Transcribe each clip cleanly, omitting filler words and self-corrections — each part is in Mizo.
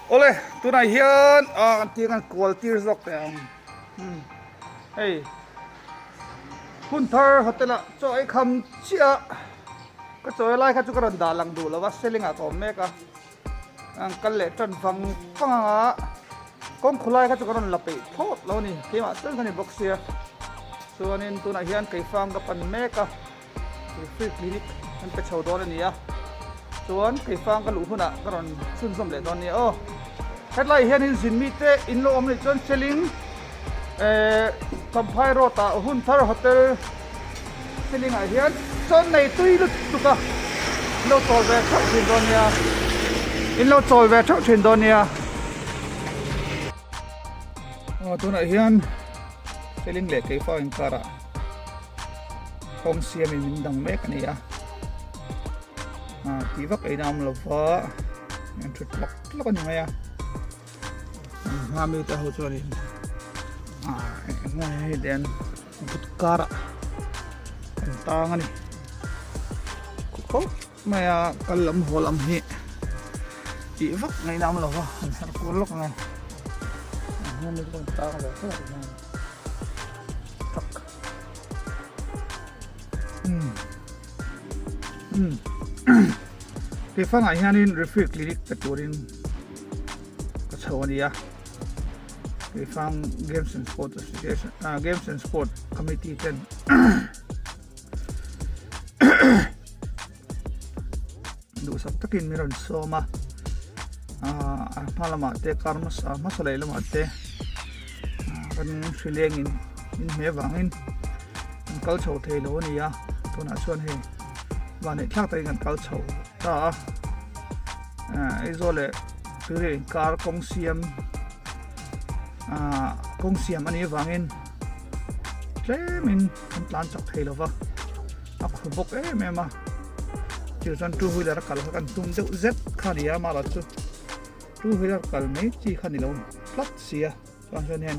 Awle tunah hian ah kan tih kan kual tir zawk teh ang hei hun thar hotel ah chaw ei kham chiah a ka chaw ei lai kha chu ka rawn dah lang duh lo va selling ah ka awm mek a an kal leh tan vang vang ang a kawng khulai kha chu ka rawn la peih thlawt lo a ni keimah chuan ka ni bawk sia chuanin tunah hian keifang ka pan mek a. Free clinic an pe chho dawn a ni a, chuan keifang ka luh hunah ka rawn chhunzawm leh dawn a nia aw. Hetlai hianin zin mite in lo awm nih chuan Seling eh Champhai road ah Hunthar Hotel Seling ah hian chawn nei tui lutuk a, in lo chawl ve theuh thin dawn nia, in lo chawl ve theuh thin dawn nia. Aw tunah hian Seling leh keifang inkarah. Kawng siamin min dang mek a ni a, tih vak ei na awm lo va, an thut tlawk tlawk a ni mai a, an hma mi te ho chuanin eng nge hei te an kut karah an tang a ni, khawp mai a kal lam haw lam hi tih vak ngaihna awm lo va, an herh kual lawk ang e, an hma mi te pawh an tang ve hlawk a ni. Tak. Um. Um. Keifangah hianin referee clinic pe turin ka chho a nia. Keifang Games and Sport Association, ah, Games and Sport Committee ten duhsak takin min rawn sawm a ah a hma lamah te kar hmasa hmasa leh lamah te kan hri lengin min hmeh vangin an kal chho thei lo a ni a tunah chuan hei vanneih thlak takin kan kal chho ta a ah Aizawl leh Tuirial inkar kawng siam ah kawng siam a nih avangin tlemin kan tlan chak thei lo va. A khu bawk em em a chu chuan two wheeler a kal kha kan tum deuh zet kha a ni a mahla chu two wheeler kal mai chi kha ni lo tlat si a chuan chuan hian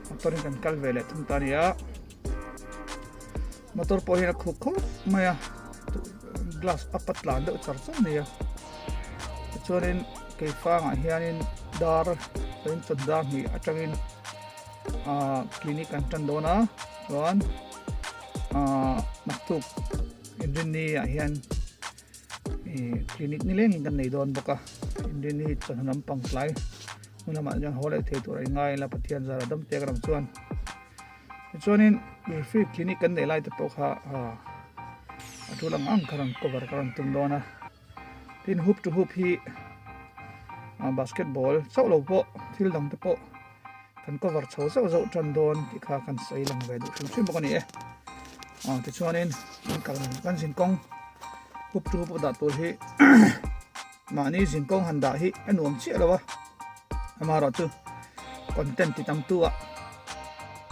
motor in kan kal ve leh thung ta a ni a motor pawh hian a khu khawp mai a glass a pat tlan deuh char char a ni a tichuanin keifangah hianin dar in chawn dar hnih atangin ah clinic an tan dawn a chuan. Ahh naktuk inrinni ah hian ih clinic ni lengin kan nei dawn bawk a inrinni hi chawhnu lampang tlai hnu lamah chuan haw leh thei tur a ingai ila Pathian zara dam te ka ram chuan tichuanin free clinic kan neih lai te pawh kha ah a tul ang ang kha rawn cover ka rawn tum dawn a tin hoop to hoop hi ah basketball chauh lo pawh thil dang te pawh. Kan cover chho zauh zauh tan dawn tih kha kan sawi lang ve duh hrim hrim bawk a ni e. Aw tichuanin kan kal kan zinkawng hup tu pawh dah tur hi mahni zinkawng han dah hi a nuam chiah lo a amaherawh chu content ti tam tu ah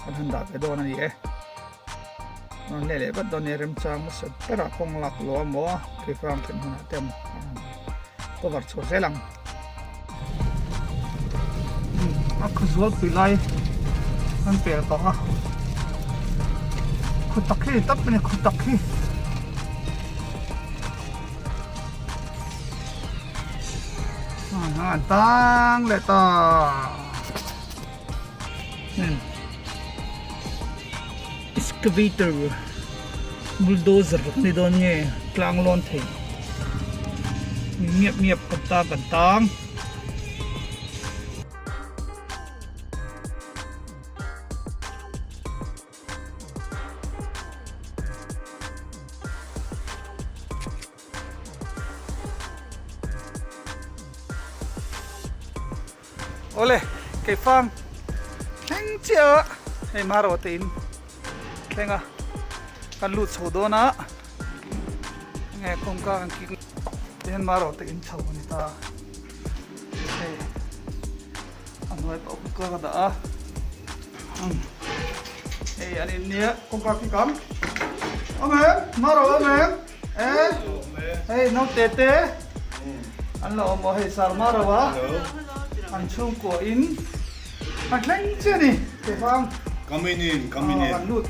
kan han dah ve dawn a ni e. Rawn leh leh vat dawn a ni remchang hmasa berah kawng lak lo a maw keifang thlen hunah te a cover chho zel ang. A khaw zual pui lai an pel tawh a khaw tak hi tap a ni khaw tak hi an tang leh ta excavator bulldozer a ni dawn nge tlang lawn thei ngiap ngiap kan tang kan tang. Awle keifang thleng chiah a hei hmaraw te in thleng a kan lut chho dawn a enge kawngka kan kik tihian hmaraw te in chho a ni ta hei a hnuai pawh kawngka ka dah a hei an in nia kawngka kik ang awm em hmaraw awm em e hei naute te. An lo awm aw hei Sarma ro a an chhungkua in a thleng chiah a ni Kefang. Coming in, coming in. An lut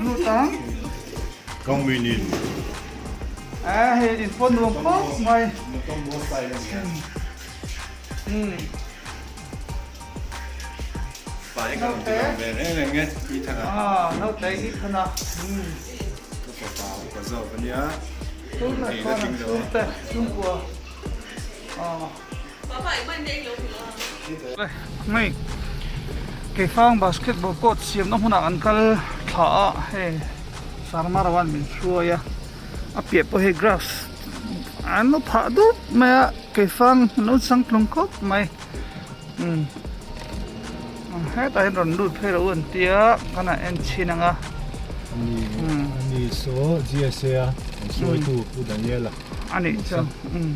lut ang. Coming in. Eh hei in pawn nuam khawp mai. Pa hi ka rawn ti lang ve reng reng e, Ethan a. Ah, naute Ethan a. Ka fapa upa zawk a nia. Tunah chuan an chhungte chhungkua ah. Hei Keifang basketball court siamna hmunah an kal thla a, hei Sarmarawan min hruai a, a piah pawh hei grass an lo phah dup mai a, Keifang an lo chang tlung khawp mai umm hetah hian rawn lut phei loh an tia kan han en chhin ang a. Ani saw GSA a an hruaitu Pu Daniel-a. A nih chuan umm.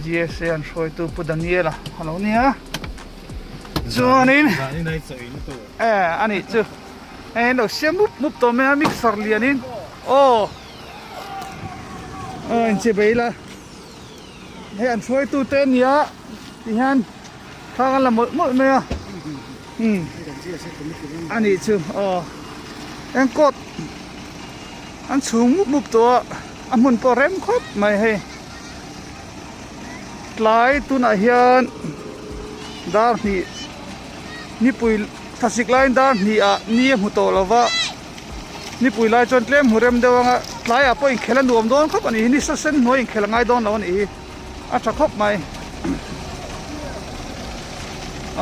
GSA an hruaitu Pu Daniel-a a lo nia. Chuanin e a nih chu hei an lo siam mup mup tawh mai a mixer lianin aw aw inche bei la hei an hruaitu te a nia ti hian thla kan la mawlh mawlh mai a umm a nih chu aw eng coat an chhung mup mup tawh a a hmun pawh a rem khawp mai hei. Tlai tunah hian dar hnih nipui thlasik laiin dar hnih ah ni a hmu tawh lo va nipui lai chuan tlem hmu rem deuh ang a tlaiah pawh inkhel a nuam dawn khawp a nih hi ni sa sen hnuai inkhel a ngai dawn lo a nih hi a tha khawp mai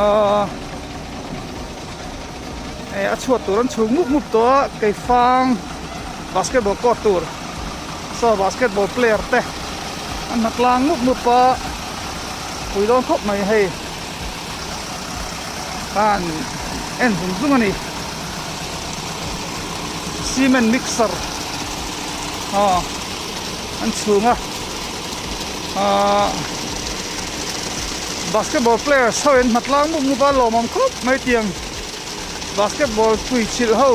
ahh a chhuat tur an chhung mup mup tawh a keifang basketball court tur. Saw basketball player te an hna tlang mup mup a pui dawn khawp mai hei khan en zung zung a ni cement mixer aw an chhung a ahh basketball players ho in hna tlang mup mup a lawmawm khawp mai tiang Basketball pui chilh ho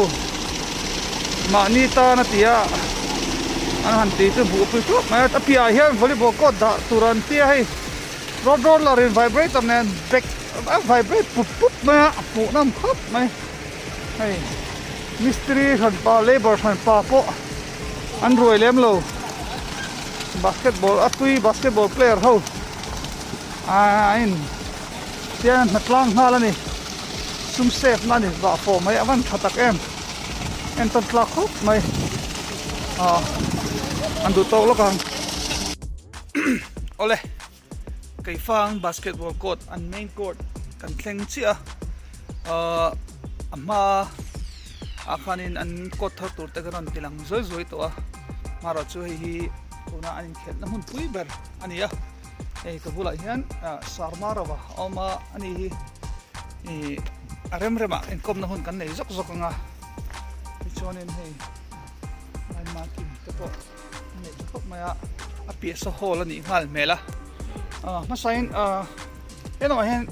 mahni tan a ti a, an han ti chu buh pui tluak mai a, a piahah hian volleyball court dah tur an ti a hei road roller in vibrator nen bag a vibrate pup pup mai a hmuh nawm khawp mai hei mistiri hranpa labour hranpa pawh an ruai lem lo basketball a tui basketball player ho a in Tian hna tlang nghal a ni. Sum save na a ni vah fawh mai a van tha tak em. Entawn tlak khawp mai. Aw an duh tawk lawk ang. Awle Keifang basketball court an main court kan thleng chiah a. Ahh a hma ah khanin an court thar tur te kha rawn ti lang zuai zuai tawh a. Hmarawh chu hei hi tuna an inkhelhna hmunpui ber a ni a. Hei ka bulah hian Sarmarova a awm a ani hi ih a rem remah inkawmna hun kan nei zawk zawk ang a tichuanin hei line marking te pawh a neih tha khawp mai a a piah saw hall a nih nghal hmel a hmasain helaiah hian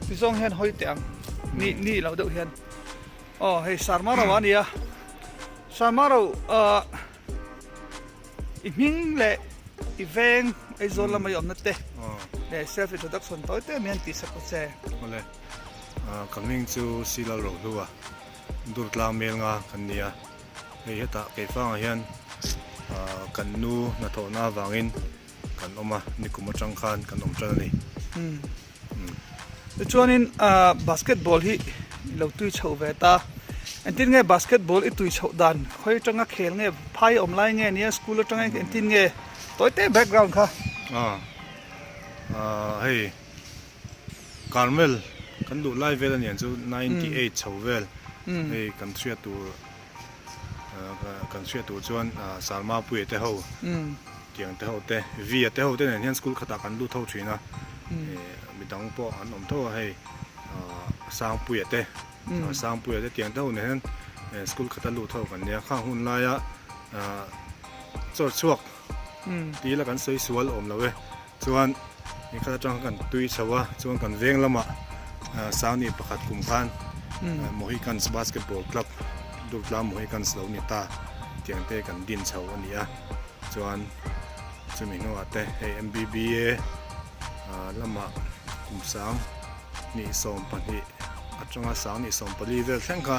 tizawng hian hawi teh ang ni ni lo deuh hian aw hei Sarmarova a ni a Sarmaro ah. I hming leh i veng Aizawl lama i awmna te leh self introduction tawi te mian tih sak ta che. Awle, ka hming chu Silal Rohlua, Durtlang mel nga kan ni a, hei hetah Keifangah hian kan nu hnathawhna avangin kan awm a, nikum atang khan kan awm tan a ni. Tichuanin basketball hi i lo tui chhoh ve ta. Engtin nge basketball i tui chhoh dan khawi atanga khel nge phai awm lai nge nia school atanga engtin nge tawi te background kha. Hei Carmel kan duh lai vel aniang chu 98 chho vel hei kan hriat tur Kan hriat tur chuan Salma Puia te ho, Tiang te ho te, Via te ho te nen hian school khatah kan lut ho thin a, midang pawh an awm tho a hei Sangpuia te, Sangpuia te Tiang te ho nen hian school khata lut ho kan nia, khang hun laia chawr chhuak tila kan sawi sual awm lo e, chuan khat atang khan kan tui chho a, chuan kan veng lamah Sangni pakhat kum khan Mohicans Basketball Club Durtlang Mohicans lo ni ta tiang te kan din chho a ni a, chuan chumi hnuah te hei MBBA lamah kum 2022 atanga 2024 vel thleng kha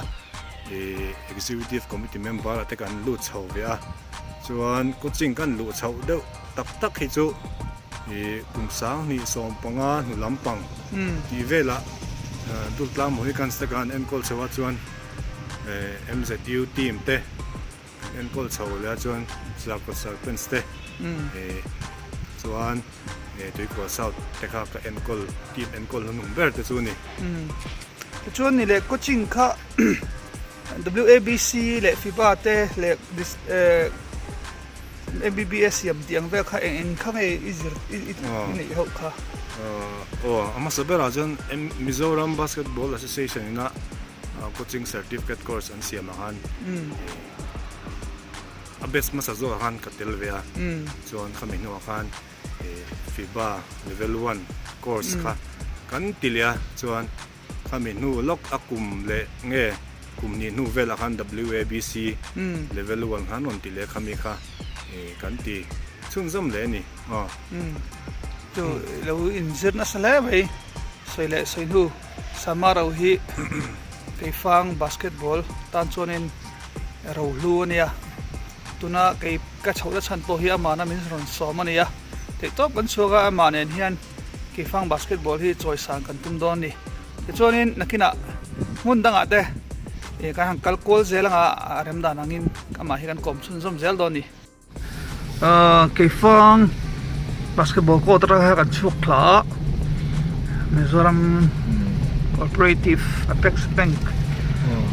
Executive Committee member ah te kan lut chho ve a, chuan coaching kan luh chhoh deuh tak tak hi chu. Ih kum 2015 hnu lampang tih velah Durtlang Mohicans te khan enkawl chho a chuan MZU team te an enkawl chho leh a chuan Zarkawt Serpents te chuan Tuikhuah South te kha ka enkawl team enkawl hnuhnung ber te chu a ni. Tichuan ni leh coaching kha WABC leh FIBA te leh MBBS siam tih ang vel kha eng eng kha nge i zir i neih hauh kha? Aw, a hmasa berah chuan Mizoram Basketball Association ina coaching certificate course an siam ah khan a batch hmasa zawkah khan ka tel ve a, chuan khami hnuah khan FIBA level one course kha kan ti leh a, chuan Khami hnu lawk a kum leh nge kum hnih hnu velah khan WABC level one khan rawn ti leh khami kha kan ti chhunzawm leh a ni aw. Chu lo inzir nasa hle mai sawi leh sawi hnu Sama ro hi Keifang basketball tan chuanin rohlu a nia tuna kei ka chhohna chhan pawh hi amahna min rawn sawm a nia theihtawp kan chhuak a amah nen hian Keifang basketball hi chawisang kan tum dawn a ni. Tichuanin nakinah hmun dangah te ih kan han kal kual zel anga a rem dan angin amah hi kan kawm chhunzawm zel dawn a ni. Ahh Keifang basketball court atang hian kan chhuak thla a, Mizoram Cooperative Apex Bank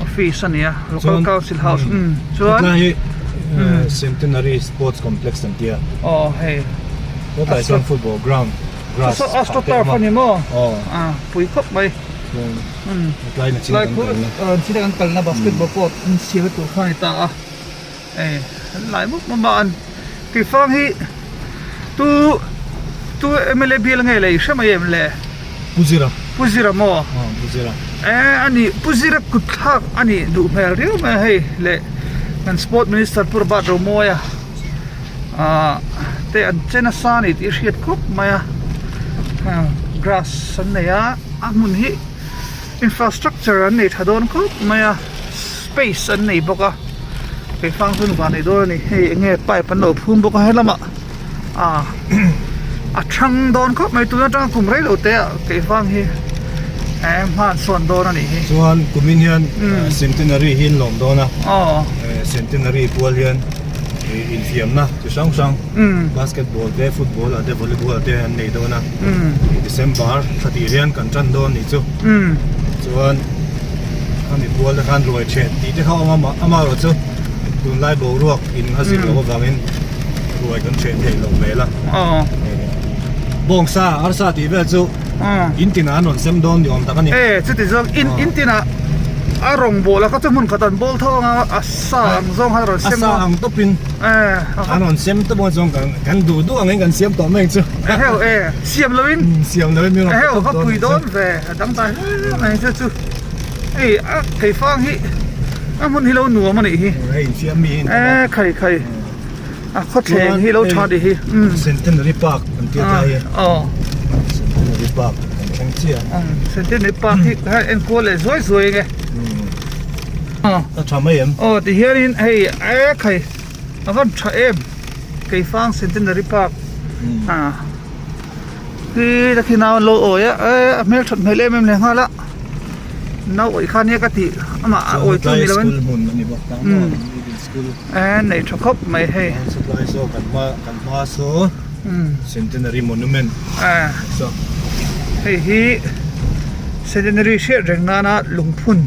office a ni a, Local Council House umm chuan. Hetlai hi Centenary Sports Complex an ti a. Aw hei. Hetlai chuan football ground grass Saw astro turf a ni maw? Aw. Ah pui khawp mai. Chuan hetlai na chin kan kalna. Tlai chin kan kalna basketball court an siam na tur kha a ni ta a. Hei an lai mup mup a an Keifang hi tu tu mla bial nge lei hre mai em le? Pu Zira. Pu Zira maw? Aw Pu Zira. E a ni Pu Zira kut thlak a nih duh hmel riau mai a hei le kan sport minister Pu Robert Romawia ah te an che nasa a ni tih hriat khawp mai a grass an nei a a hmun hi infrastructure an nei tha dawn khawp mai a space an nei bawk a keifang chu van nei dawn a ni hei eng nge pipe an lo phum bawk a helamah ah a thang dawn khawp mai tun atanga kum rei lo te ah keifang hi eh hma an sawn dawn a nih hi. Chuan kumin hian centenary hi an lawm dawn a centenary pual hian infiamna chi hrang hrang basketball te football ah te volleyball ah te an nei dawn a December thla tih hian kan tan dawn nih chu chuan khami pual te khan ruai then tih te kha a awm a amaherawh chu tunlai boruak in a zir loh avangin ruai kan then theih loh hmel a bawngsa arsa tih vel chu in tinah an rawn sem dawn ni awm tak a ni. E chuti zawng in in tinah a rawngbawla kha chu hmun khat an bawl tho anga a sa ang zawng khan a rawn sem a sa ang tawpin an rawn sem tawp ang chuan kan duh duh angin kan siam tawh mai ang chu eheu e siam loin siam loin min rawn eheu ka pui dawn ve a dang ta hle mai chu chu hei a keifang hi a hmun hi lo nuam a nih hi hei infiam mi e khai khai a khawthleng hi lo tha tih hi Centenary Park an tia ta hi aw Centenary Park kan thleng chiah Centenary Park hi kha enkual leh zuai zuai nge a tha mai em aw ti hianin hei e khai a van tha em Keifang Centenary Park a khi takhi nau an lo awi a e a hmel that hmel em em leh nghal a nau awih kha nia ka tih amah a awi chu ni lo in E nei tha khawp mai hei. Satlai saw kan hma kan hma saw Centenary Monument saw. Hei hi Centenary hriat reng nana lungphun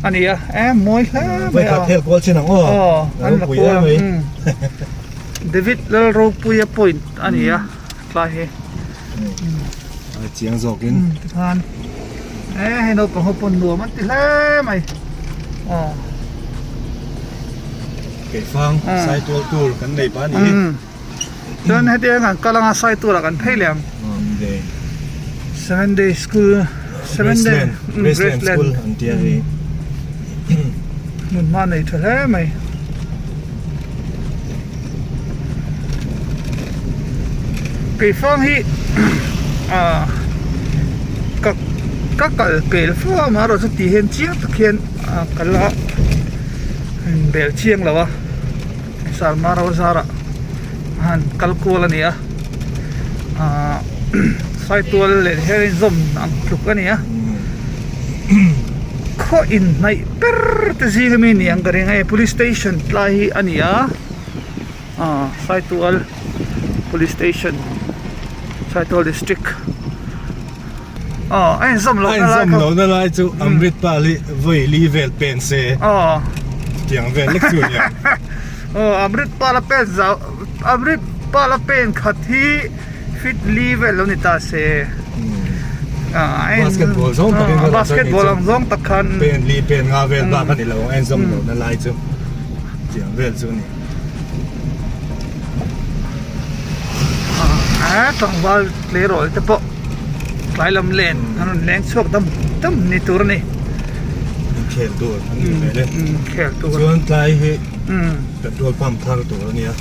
a ni a e mawi hle mai a. Vawikhat hel kual chin ang aw. Aw an la kual ang. David Lalropuia point a ni a tlai hi. A chiang zawkin. Tikhan e hei naupang ho pawn nuam an ti hle mai aw. Keifang saitual tur kan nei pah a ni hi. Chuan hetiang kan kal anga saitual ah kan phei leh ang. Seven day school seven day Graceland school an tia hei. Hmun hma nei tha hle mai. Keifang hi ah ka ka kal pel fo a amaherawh chu tih hian chiang tak hian ah kal a bel chiang lo a Salma ro zarah a han kal kual a ni a. Saitual leh hian inzawm ang tluk a ni a khaw inhnaih ber te zing ami ni ang ka ring a hei police station tlai hi a ni a aw Saitual police station Saitual district aw a inzawm loh na lai a inzawm loh na lai chu Amritpal hi vawi li vel pen se aw chutiang vel lek chu a ni ang aw Amritpal a pen zau Amritpal a pen khat hi. Fit li vel lo ni ta se. Basketball zawng tak in Basketball ang zawng tak khan pen li pen nga vel bak a ni lo ang zawng lo na lai chu tiang vel chu a ni. A tlangval tleirawl te pawh tlai lam len an rawn leng chhuak dam dam ni tur a ni. Inkhel tur an ni hmel e. Inkhel tur. Chuan tlai hi petrol pump thar tur a nia.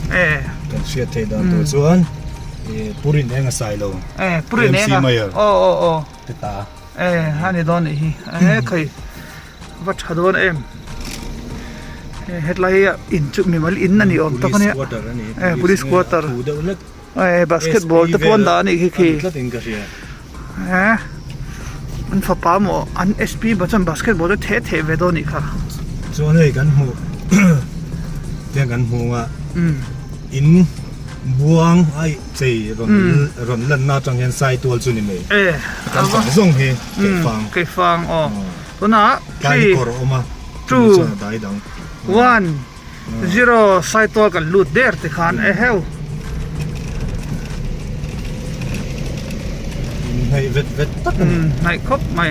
Kan hriat theih dan tur chuan Purin eng a sai lo. Purin eng a. Aw aw aw. Te ta. Eh a ni dawn nih hi. Eh khai va tha dawn em. Hetlai hi in chu mimal in a ni awm tak a nia. Police quarter a ni. Eh police quarter. Thu deuh hlek. Eh basketball te pawh an dah a nih khi khi. Tlat in ka hria. Eh an fapa maw an SP ba chuan basketball te theh theh ve dawn nih kha. Chuan hei kan hmuh tiang kan hmu a in buang ai chei rawn rawn lanna atang hian saitual chu ni mai. Eh kan fang zawng hi keifang. Keifang aw tunah three two one zero saitual kan lut der ti khan eheu. Hnaih vet vet tak a ni. Hnaih khawp mai.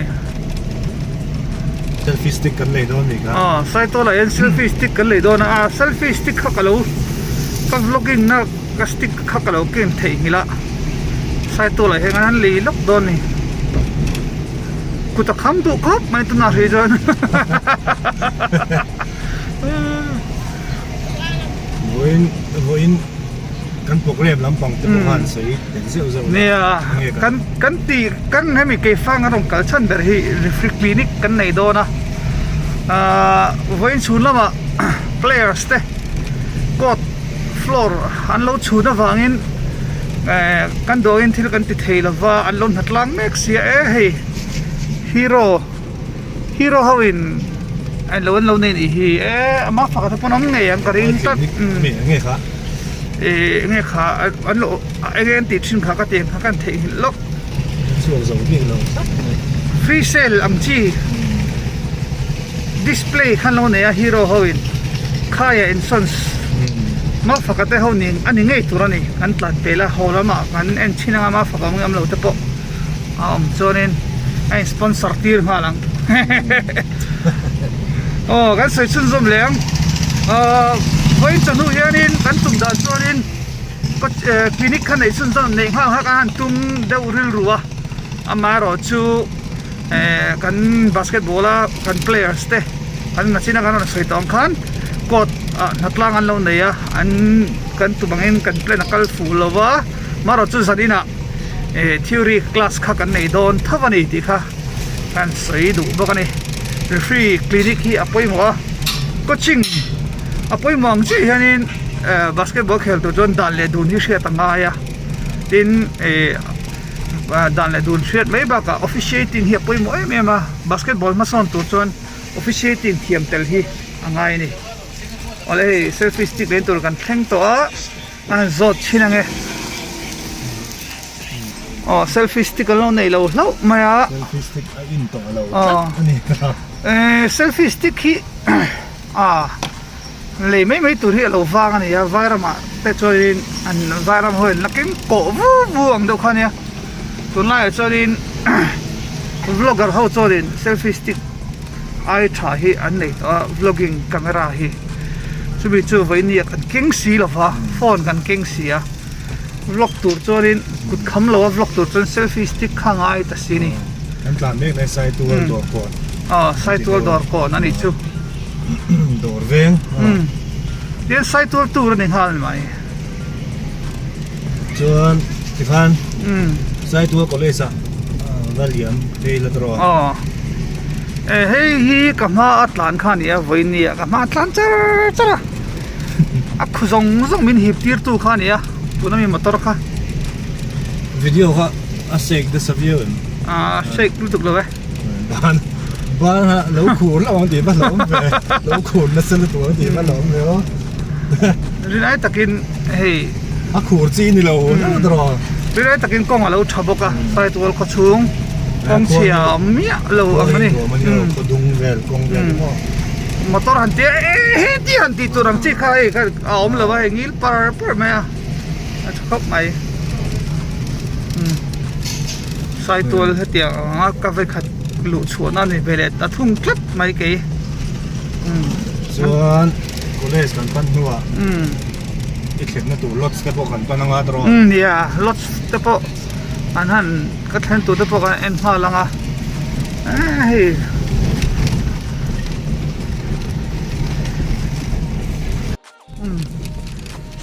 Selfie stick kan lei dawn nih kha. Aw saitual ah hian selfie stick kan lei dawn a, a selfie stick kha ka lo ka vlogging na ka stick kha ka lo ken theihnghilh a saitual ah hian an han lei lawk dawn a ni. Kut a kham duh khawp mai tunah hrih chuan. Vawiin vawiin kan program lampang te pawh khan sawi tel zeuh zeuh la. Nia kan kan ti kan hemi keifang a rawn kal chhan ber hi referee clinic kan nei dawn a ahh vawiin chhun lamah players te court floor an lo chhun avangin eh kan dawhin thil kan ti thei lova an lo hna tlang mek sia e hei hero. Hero ho in an lo an lo nei nih hi e ama fak te pawn awm ngei ang ka ring tlat nge kha e nge kha an lo enge an tih thin kha ka ti ang kha kan theihnghilh lawk chhuak zo bik lo free sale ang chi display khan lo nei a hero ho in khaia in sons mafaka te ho ning ani ngei tur ani kan tlan pel a haw lamah kan en thin anga mafaka awm ngam lo te pawh. a awm chuanin a in sponsor tir nghal ang aw kan sawi chhunzawm leh ang ahh vawiin chawhnu hianin kan tum dan chuanin clinic kha neih chhunzawm neih nghal kha kan han tum deuh rilru a amaherawh chu eh kan basketball a kan players te kan nachina kan rawn sawi tawh ang khan court ah hnatlang an lo nei a an kan tum angin kan plan a kal fuh lo va amaherawh chu zaninah. eh theory class kha kan nei dawn tho a ni tih kha kan sawi duh bawk a ni referee clinic hi a pawimawh a coaching a pawimawh ang chiah hianin eh basketball khel tur chuan dan leh dun hi hriat a ngai a tin eh dan leh dun hriat mai bakah officiating hi a pawimawh em em a basketball hmasawn tur chuan officiating thiam tel hi a ngai a ni awle hei selfie stick leh tur kan thleng tawh a. A zawt thin ange. Aw selfie stick an lo nei lo hlauh mai a. Selfie stick a in tawh lo tlat a ni kha. Eh selfie stick hi a lei mai mai tur hi a lo vang a ni a vairamah te chuanin an vairam ho in la keng kawh vu vu ang deuh kha a nia. Tunlaiah chuanin vlogger ho chuanin selfie stick ai tha hi an nei tawh a vlogging camera hi chumi chu vawinia kan keng si lova phone kan keng si a vlog tur chuanin kut kham lo a vlog tur chuan selfie stick kha ngai ta si ni kan tlan mek mai saitual dawr kawn aw saitual dawr kawn a nih chu dawr veng tin saitual tur a ni nghal mai Chuan tikhan Saitual College ah va liam phei la tawh a. Aw e hei hi ka hma a tlan kha a ni a vawiin ah ka hma a tlan char char a a khu zawng zawng min hip tir tu kha a ni a tuna mi motor kha. Video kha. A shake nasa viau em? A shake lutuk lo e. Ban ban a lo khur lo ang tih va hlauhawm ve. Lo khur nasa lutuk ang tih va hlauhawm ve aw. Rinai takin hei A khur chi ni lo hlauh tawh. Rinai takin kawng a lo tha bawk a, Saitual khaw chhung kawng chhia a awm miah lo ang a ni. Khaw dung vel kawng vel te pawh. Motor han tia e he ti han tih tur ang chi kha hei kha a awm lo a, hei ngil par par mai a. A tha khawp mai Saitual hetiang anga ka vekhat luh chhuahna a ni ve leh ta thung tlat mai kei Chuan college kan pan hnuah i thlenna tur lodge te pawh kan pan anga tawh Nia lodge te pawh an han ka thlen tur te pawh kan en nghal anga hei.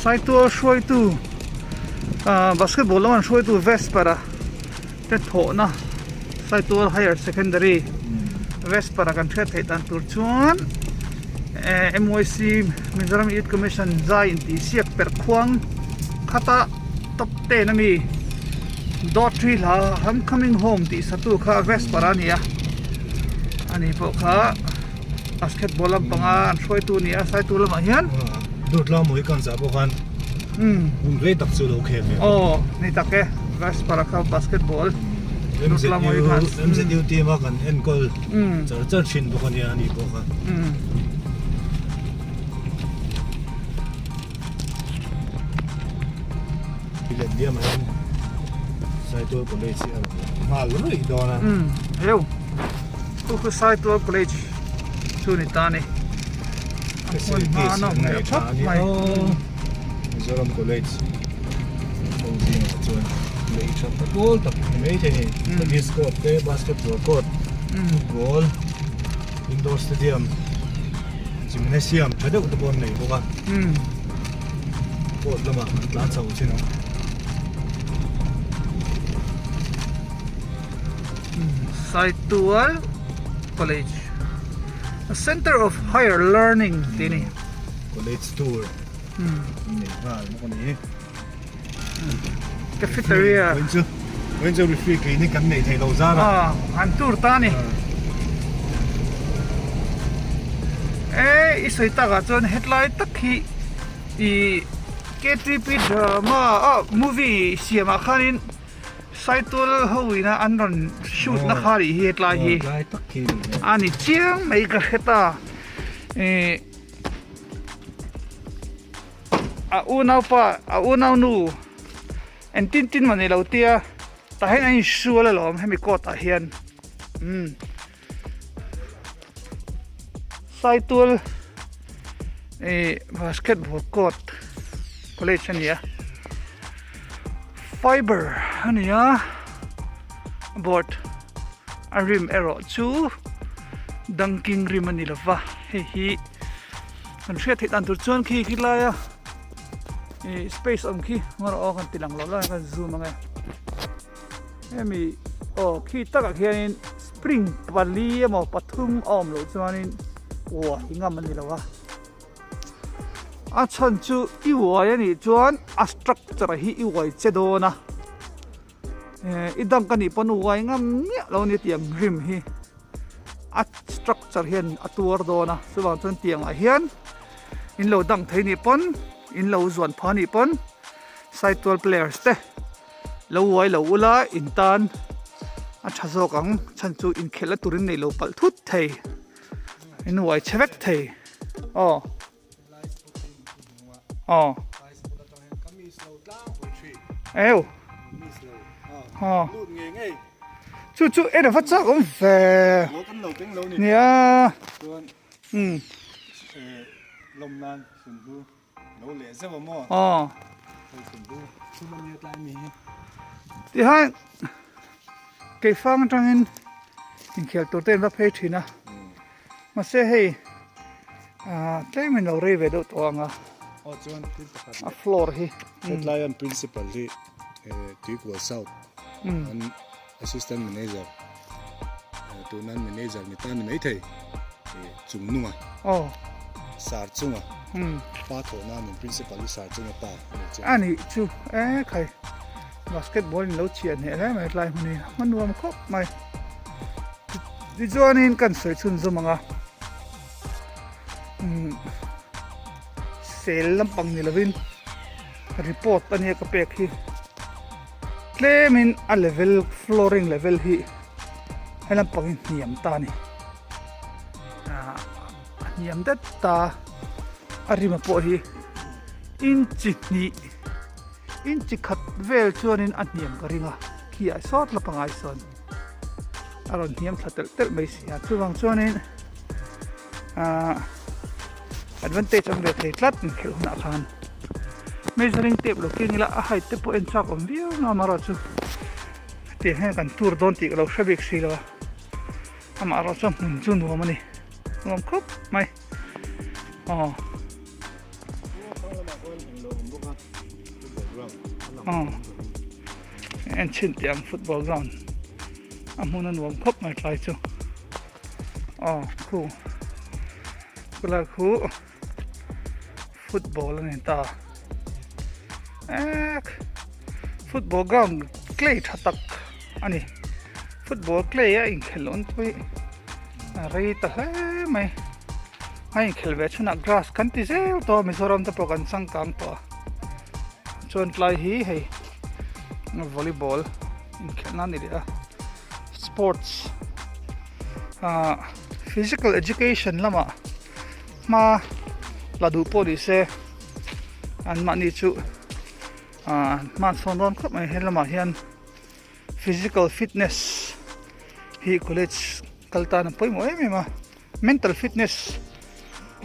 Saitual hruaitu basketball lama an hruaitu Vesper a te thawhna Saitual Higher Secondary Vesper a kan hriat theih dan tur chuan MYC Mizoram Youth Commission zai intihsiak perh khuang khata top ten ami dawt thi hla I'm coming home tih satu kha Vesper a ni a ani pawh kha. Basketball lampanga an hruaitu a ni a, saitu lamah hian. Dawt lam mawi kan zah bawk an hun rei tak chu lo khel ve. Aw ni tak e, Vesper a kha basketball Dawt lam mawi khan. MZU team a kan enkawl char char thin bawk a nia a ni pawh kha. Let diam hian Saitual College hi a rawn lang nghal ruih dawn a. Heu. Khu khu Saitual College chu ni ta ni. A hmun hma a nawm hmel khawp mai. Mizoram College ho zingah chuan lei tha ta pawl tak ni mai thei ni. Tennis court te, basketball court, football, indoor stadium, gymnasium tha deuh te pawh an nei bawk a. Court lamah an tlan chho thin ang. Saitual College A Center of Higher Learning tih a ni. College tour nei nghal bawk a ni. Cafeteria. Vawiin chu vawiin chu referee keini kan neih theih loh zar a. Aw an tour ta a ni. E i sawi takah chuan hetlai tak hi i KTP drama ah movie siamah khanin Saitul ho ina an rawn shoot na kha nih hi hetlai hi a ni chiang mai ka hre ta ih a unaupa a unaunu engtin tin mah ni lo tia tah hian an insual alawm hemi court ah hian umm Saitul ih basketball court college a ni a. Fiber a ni a, board a rim erawh chu dunking rim a ni lo va, hei hi kan hriat theih dan tur chuan khi khi laia ih space awm khi ngarawh aw kan ti lang lo lai kan zoom ang e, hemi aw khi takah khianin spring pali emaw pathum a awm loh chuanin uai ngam a ni lo a. A chhan chu i uai a nih chuan a structure hi i uai che dawn a, i dunk a nih pawn uai ngam miah lo a ni tiang rim hi a structure hian a tuar dawn a, chuvang chuan tiangah hian in lo dunk thei nih pawn in lo zuan pha nih pawn Saitual players te lo uai lo ula in tan a tha zawk ang chhan chu inkhelh na turin neih lo palh thut thei. In uai chhe vek thei aw aw eu aw chu chu en ava chak awm ve nia um aw tihian keifang atangin inkhel tur te an va phei thin a mahse hei ah tlem in lo rei ve deuh tawh ang a a floor hi hetlai an principal hi tuikual south an assistant manager tunan manager ni ta ni mai thei chung nunga sar chunga pa thawhna nen principal hi sar chunga pa ani chu e khai. Basketball in lo chhiah hneh hle mai tlai hmun hi a nuam khawp mai. Tichuanin kan sawi chhunzawm ang a umm sel lampang ni lovin report a nia ka pek hi tlemin a level flooring level hi he lampang hi hniam ta a ni ah a hniam det ta a rima pawh hi inchi hnih. Inchi khat vel chuanin a hniam ka ring a, khi ah sawt la pangai sawn a rawn hniam thla telh telh mai si a, chuvang chuanin ahh advantage awm ve thei tlat inkhelh hunah khan measuring tape lo keng ila a height te pawh en chak awm viau na amaherawhchu hetiang hian kan tur dawn tih ka lo hre bik si lo a, amaherawhchu hmun chu nuam a ni nuam khawp mai aw. En chhin teh ang football ground a hmun a nuam khawp mai tlai chu aw khu khulai khu football a ni ta ek football ground clay tha tak a ni football clay a inkhelh lawn pawh hi a rei ta hle mai a inkhelh ve chhunah grass kan ti zel tawh a Mizoram te pawh kan changkang tawh a chuan tlai hi hei volleyball inkhelh na a ni leh a sports ah physical education lamah hma la duh pawh ni se an mahni chu ah hma an sawn dawn khawp mai he lamah hian. Physical fitness hi college kal tan a pawimawh em em a, mental fitness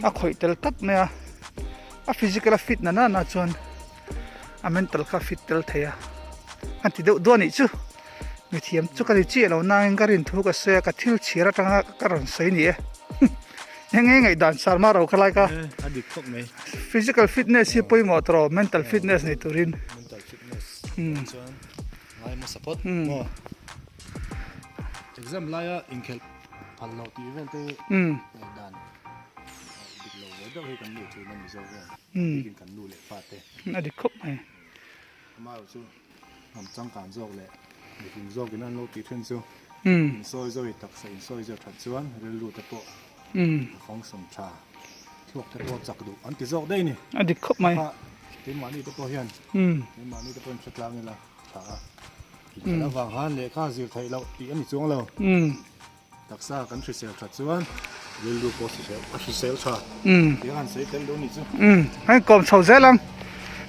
a khawih tel tlat mai a, a physical a fit na nana chuan a mental kha a fit tel thei a, a ti deuh duah anih chu, mithiam chu ka ni chiah lo nangin ka rin thu ka sawi a, ka thil chhir atanga ka rawn sawi ni e, eng nge ngaihdan Sarma ro kha lai ka, physical fitness hi pawimawh tawh mental fitness nei turin. Ngai hmasa phawt maw? Exam laia inkhelh phal loh tih vel te ngaihdan dik lo ve deuh hi kan nu thin a Mizo hian bikin kan nu leh pa te. A dik khawp mai. Amaherawh chu hnam changkan zawk leh mihring zawkin an lo tih thin chu insawi zawi taksa insawi zawi that chuan rilru te pawh a function tha thluak te pawh chak duh an ti zawk daih a ni. A dik khawp mai. Keimahni te pawh hian keimahni te pawhin hre tlang ila. Tha a, inkhelh avang khan lehkha zir theih loh tih a ni chuang lo. Taksa kan hrisel that chuan rilru pawh a hrisel tha tih a han sawi tel duh a nih chu. Kan inkawm chho zel ang,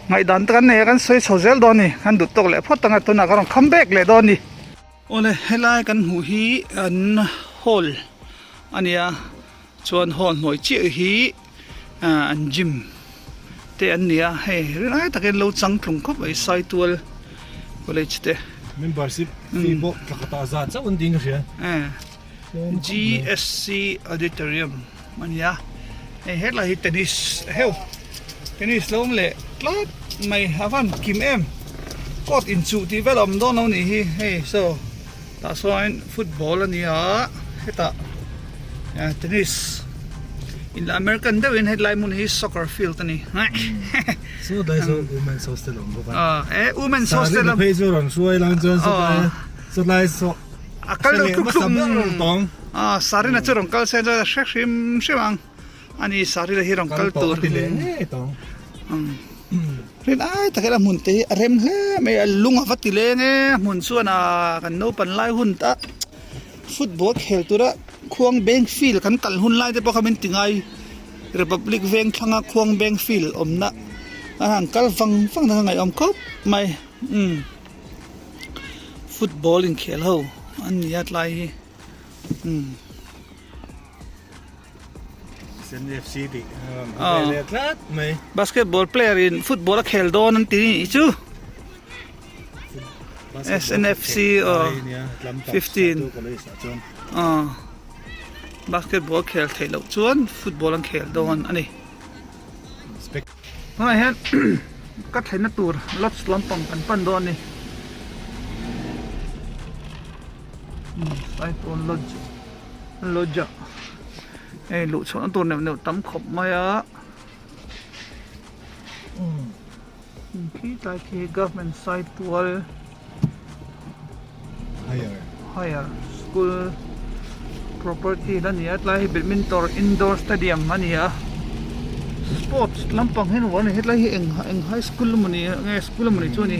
ngaihdan te kan nei a kan sawi chho zel dawn a ni, kan duh tawk leh phawt ang a tunah ka rawn kham bek leh dawn a ni. Awle helai kan hmuh hi an hall a nia chuan hall hnuai chiah hi an gym te an ni a hei rinai takin lo changtlung khawp mai Saitual college te. Membership fee pawh thla khatah za chauh an ding ka hria. GSC Auditorium a ni a hei hetlai hi tennis heu tennis lo awm leh tlat mai a van kim em court inchuh tih vel a awm dawn lo nih hi hei saw tah sawn football a ni a hetah tennis in la American deuh in hetlai hmun hi soccer field a ni Saw tlai saw women's hostel a awm bawk a e women's hostel a phei chu rawn hruai lang chuan saw tlai saw tlai saw a kal deuh tluk tluk a sarina chu rawn kal se chuan a hre hrim hrim ang ani sarina hi rawn kal tur ti leh ngei tawng rin ai tak hian a hmun te hi a rem hle mai a lung a va ti leng e a hmun chuan a kan naupan lai hun ta football khel tura khuang beng field kan kal hun lai te pawh kha min ti ngai Republic veng thlanga khuang beng field awmna a han kal vang vang na ngaihawm khawp mai umm football inkhel ho an ni a tlai hi umm. SNFC tih a rawn leh tlat mai. Basketball player in football a khel dawn an ti nih chu. SNFC aw 15 aw basketball khel theih loh chuan football an khel dawn a ni. Tunah hian ka thlenna tur lodge lampang kan pan dawn a ni. Saitual lodge lodge ah hei luh chhuahna tur neuh neuh tam khawp mai a. Khi tlai khi government Saitual. Higher. Higher School Property la ni a tlai hi Badminton Indoor Stadium a ni a Sports lampang hian uar a ni hetlai hi eng eng high school emaw ni nge school emaw ni chu a ni.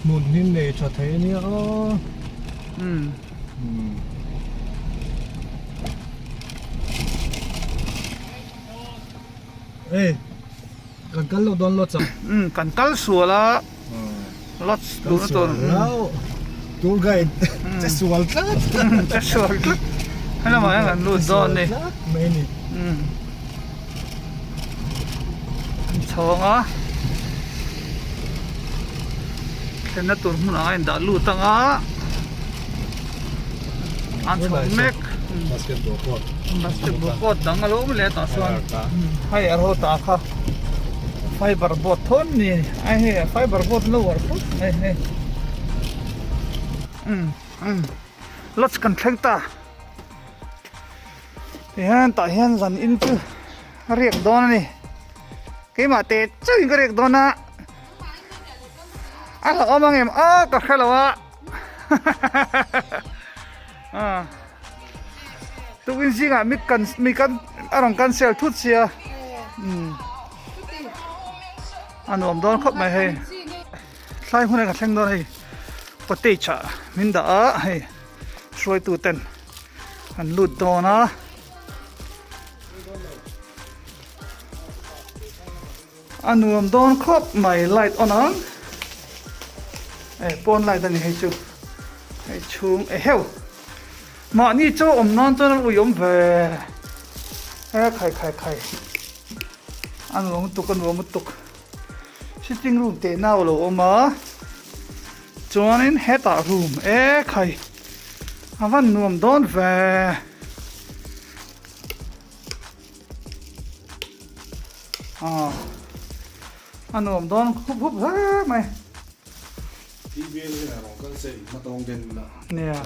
Hmun hi nei tha thei a nia aw. Umm. Ei. Kan kal lo dawn lots a. Umm kan kal sual a lots duh na tur. Tour guide che sual tlat. Che sual tlat. Helamah hian kan lut dawn ni. Mai ni. Umm. An chhawng a. Thlenna tur hmunah a indah lut ang a. An chhawng mek. Basketball court. Basketball court dang a lo awm leh tah chuan hei a ro ta kha fiber board thawn ni a hei fiber board lo war phut mai hei um um lodge kan thleng ta tihian tah hian zan in chu a riak dawn a ni keimah teh chauhin ka riak dawn a a hlauhawm ang em aw ka hre lo a. Tukin zingah mi kan mi kan a rawn cancel thut sia umm a nuam dawn khawp mai hei thlai hmun ah ka thleng dawn hei cottage ah min dah a hei hruaitu ten an lut dawn a. A nuam dawn khawp mai light on ang eh pawn light a ni hei chu hei chhung eh heu mahni chaw awm nan chuan a ui awm ve eh khai khai khai a nuam lutuk a nuam lutuk sitting room teh nau a lo awm a chuanin hetah room eh khai a van nuam dawn ve. Aw a nuam dawn khup khup hle mai. TBL hian a rawn kal se in hma tawng den la. Nia.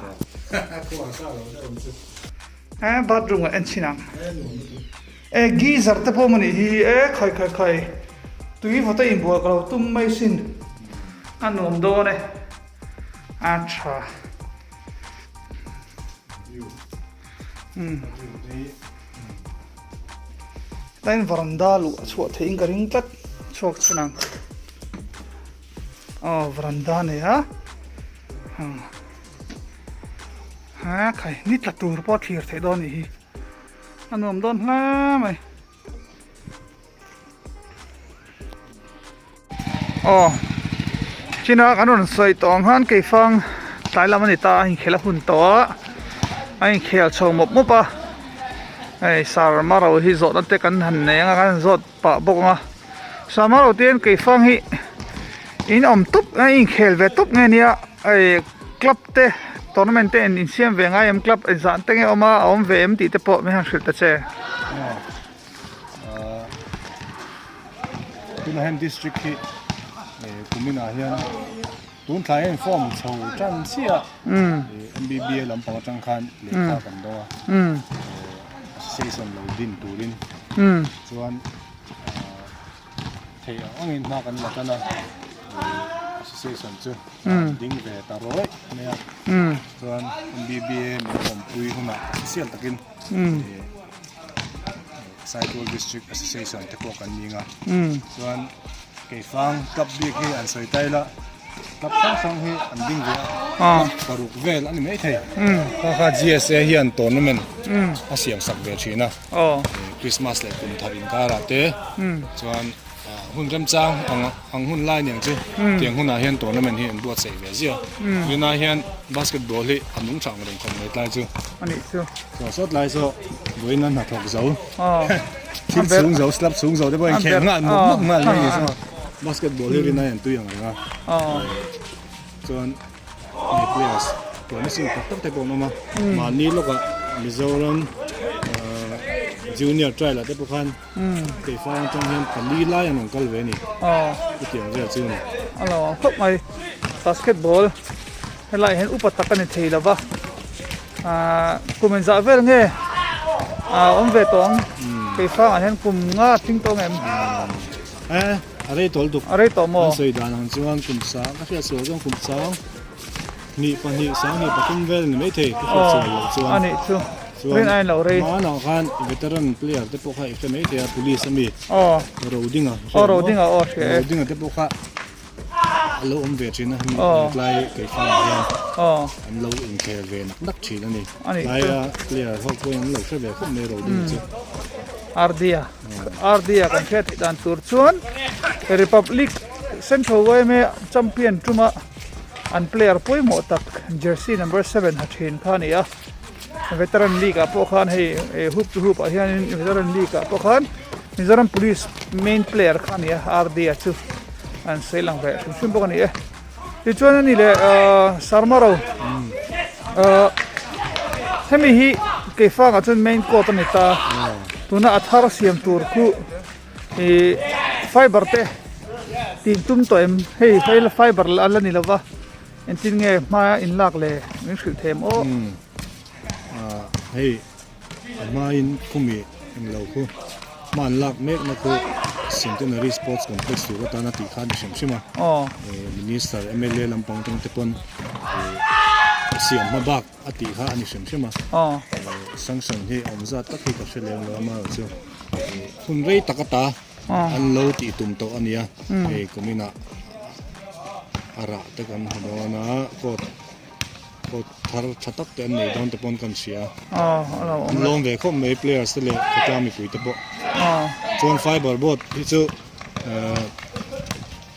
Khuar sa lo deuh ang chu. Eh bathroom ah en chhin ang. Eh nuam lutuk. Eh geyser te pawh maw nih hi eh khai khai khai tui vawta inbual ka lo tum mai sin a nuam dawn e a tha. Tlaiin varanda luh a chhuah theihin ka ring tlat chhuak chhun ang aw varanda a nei a ha khai ni tla tur pawh a thlir theih dawn a nih hi a nuam dawn hle mai. Aw china kan rawn sawi tawh ang khan keifang tlai lam a ni ta a inkhel a hun tawh a a inkhel chho mawp mawp a hei sarma ro hi zawhna te kan han nei ang a kan han zawt pah bawk ang a sarma ro te hian keifang hi in awm tawp a inkhel ve tawp nge nia hei club te tournament te in insiam ve ngai em club engzah te nge awm a a awm ve em tih te pawh min han hrilh ta che. Tunah hian district hi kuminah hian tun thlai hian form chho tan chiah M_B_B_A lampang atang khan lehkha kan dawng a association lo din turin chuan theih ang angin hma kan la tan a association chu ding ve ta rawih mai a chuan M_B_B_A min awmpui hunah official takin. Saitual District Association te pawh kan ning a chuan Keifang club bik hi an sawi tai la club hrang hrang hi an ding ve a club paruk vel a ni mai thei kha kha G_S_A hian tournament a siam sak ve thin a Christmas leh kum thar inkarah te chuan hun remchang ang ang hun lai niang chu tiang hunah hian tournament hi an buatsaih ve zia tunah hian basketball hi a nung tha ang reng khawp mai tlai chu a nih chu chuan sawt lai saw vawiin a hnathawk zo thil chhung zo slab chhung zo te pawh in khel nghal mawp mawp nghal mai ni saw basketball hi rin ai an tui ang reng a chuan mi players promising tak tak te pawh an awm a mahni lawkah Mizoram junior trial ah te pawh khan Keifang atang hian pali lai an rawn kal ve a ni. Chutiang vel chu a ni. A lo ang khawp mai. Basketball helaiah hian upa tak a ni thei lo va. Ahh kum engzah vel nge ah awm ve tawh ang. Keifangah hian kum nga tling tawh ang em? Eh a rei tawh lutuk. A rei tawh maw? An sawi dan ang chuan kum sang ka hriat sual chuan kum sang. Hnih pahnih sanghnih pathum vel ni maithei ka hriat chhuah loh chuan. A nih chu. Rin ain lo rei. Hmanah khan veteran player te pawh kha i hre maithei a police a mi. Aw. Rodinga. Aw Rodinga aw hria e. Rodinga te pawh kha a lo awm ve thin a hemi tlai keifangah hian an lo inkhel ve nak nak thin a ni. Tlaia player ho pawhin an lo hre ve khawp mai Rodinga chu. Ardia Ardia kan hriat theih dan tur chuan Republic Central yma champion tuma an player pawimawh tak jersey number 7 ha thin kha a ni a. Veteran League ah pawh khan hei hoop to hoop ah hianin Veteran League ah pawh khan Mizoram Police main player kha a ni a RD-a chu an sawi lang ve hrim hrim bawk a ni e. Tichuan a ni leh Sarmaro hemi hi Keifangah chuan main court a ni ta tuna a thar siam tur khu ih fiber te tih tum tawh em hei fiber la ni lova. Engtin nge hma in lak le min hrilh thei em aw? Hei a hmain khumi englo khu hma an lak mekna khu Centenary Sports Complex tur atana tih kha a ni hrim hrim a. Minister mla lampang atang te pawn a siam hma bak a tih kha a ni hrim hrim a. Sanction hi awm zat tak hi ka hre lem lo a amaherawhchu hun rei tak ata An lo tih tum tawh a nia, hei kuminah a rah te kan hmu dawn a, coat coat thar tha tak te an nei dawn te pawn kan hria a, an lawm ve khawp mai players te leh khawtlang mipui te pawh. Chuan fiber board hi chu ehh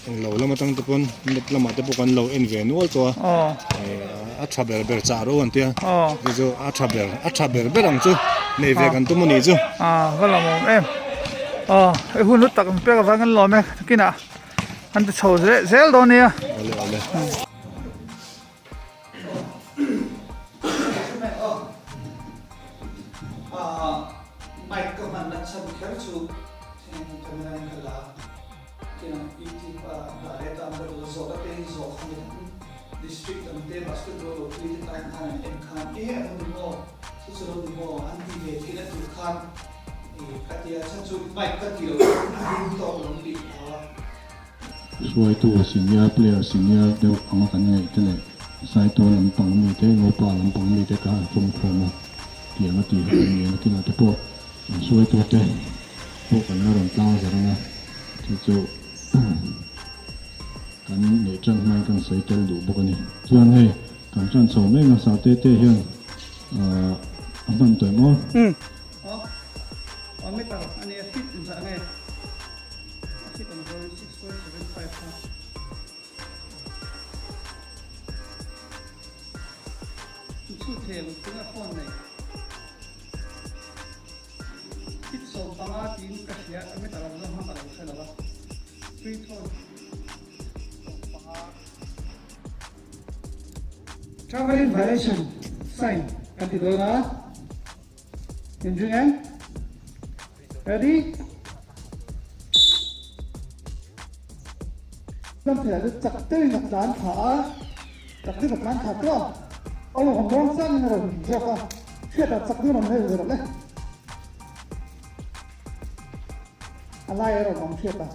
englo lam atang te pawn net lamah te pawh kan lo en ve nual tawh a, a tha ber ber chah ro an tia, chu chu a tha ber a tha ber ber ang chu nei ve kan tum a nih chu. Va lawmawm em. Aw i hun hlu tak ang pek avang kan lawm e nakinah an ti chho zel dawn nia. Awle awle. Mic ka hman na chhan kher chu camera in ka la kinah youtube a dah leh tan ka duh zawh ka te hi zawh kha ni ang district dang te basketball lo tui te tan khan an en khan e a lo ni maw chu chu lo ni maw an ti ve theihna tur khan ka tia chhan chu mic ka ti lo a ring tawk lo tih ka hlau a. Hruaitu senior player senior deuh anga kan ngaih te leh Saitual lampang mite, Ngopa lampang mite kha an fawmkhawm a, tiang a tih kha kan ni a, nakinah te pawh an hruaitute pawh kan la rawn tlang zar ang a, chu chu kan neih tan hmain kan sawi tel duh bawk a ni. Chuan hei kan tan chho mek a, Sate te hian a hman tawh em aw? Travelling violation sign kan ti dawn a, inring em? Ready? Lam theiah chu chak deuhin a tlan thla a, chak deuhin a tlan thla tawh a, a rawn muang changin a rawn zawk a, hriatah chak deuhin a rawn hel rawh le. A lai a rawn awm hriat a,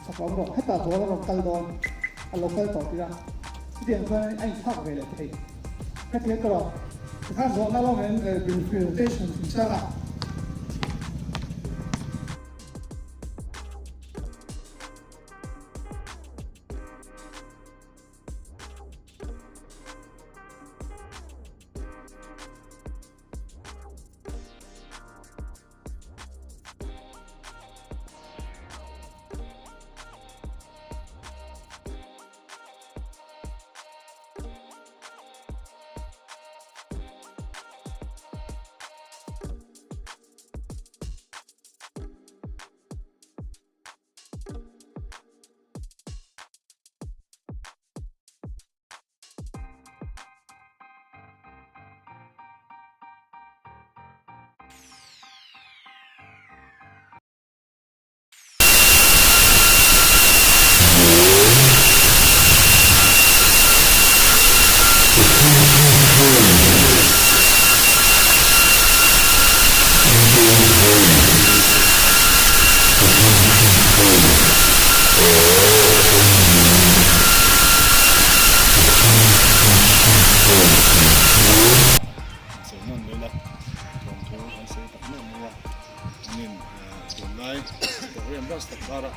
chak awm rawh, hetah ball a rawn kal dawn, a lo kal tawh tir a, chutiang chuan a inthlak ve leh thei. Hetiang ka rawh, tikhan zawhna lawngin presentation chungchang a. Sawi nawn leh la, thawmthu an sawi tak meuh mai a, chuanin tunlai program bus tak karah.